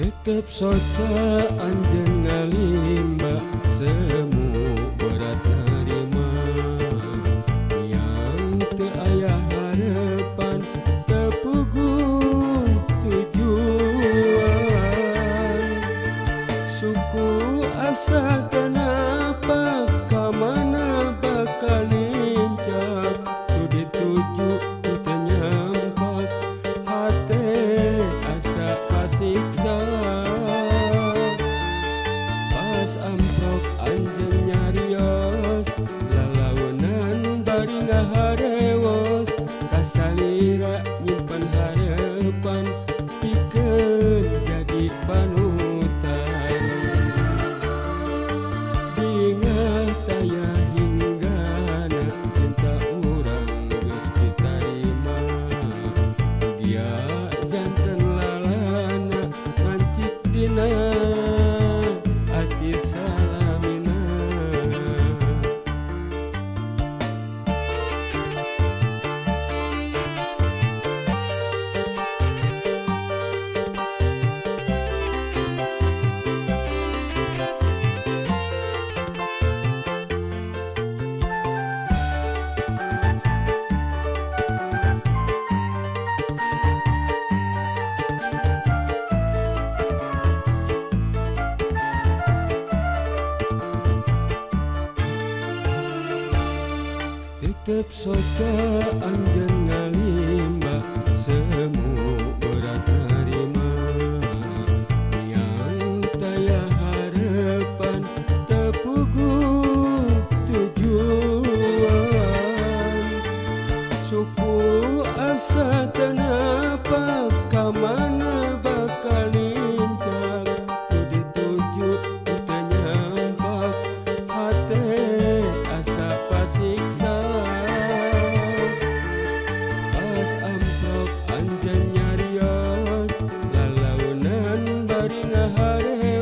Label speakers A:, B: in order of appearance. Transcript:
A: Tetep soca anjeun ngalimba semu berat narima yang teu aya harepan teu puguh tujuan suku asa kenapa ka mana bakal nincak nu dituju teu nyampak hate asa kasiksa. Pas amprok anjeun nyarios lalaunan bari ngaharewos kasalira nyimpen harepan pikeun jadi panutan. Bingah taya hinggana cinta urang geus ditarima gia janten lalana mancik dina ati salamina. Tetep soca anjeun ngalimba semu berat narima yang taya harepan teu puguh tujuan suku asa teu napa ka mana bakal nincak nu dituju teu nyampak hate asa pasiksa. Pas amprok anjeun nyarios lalaunan bari ngaharewos.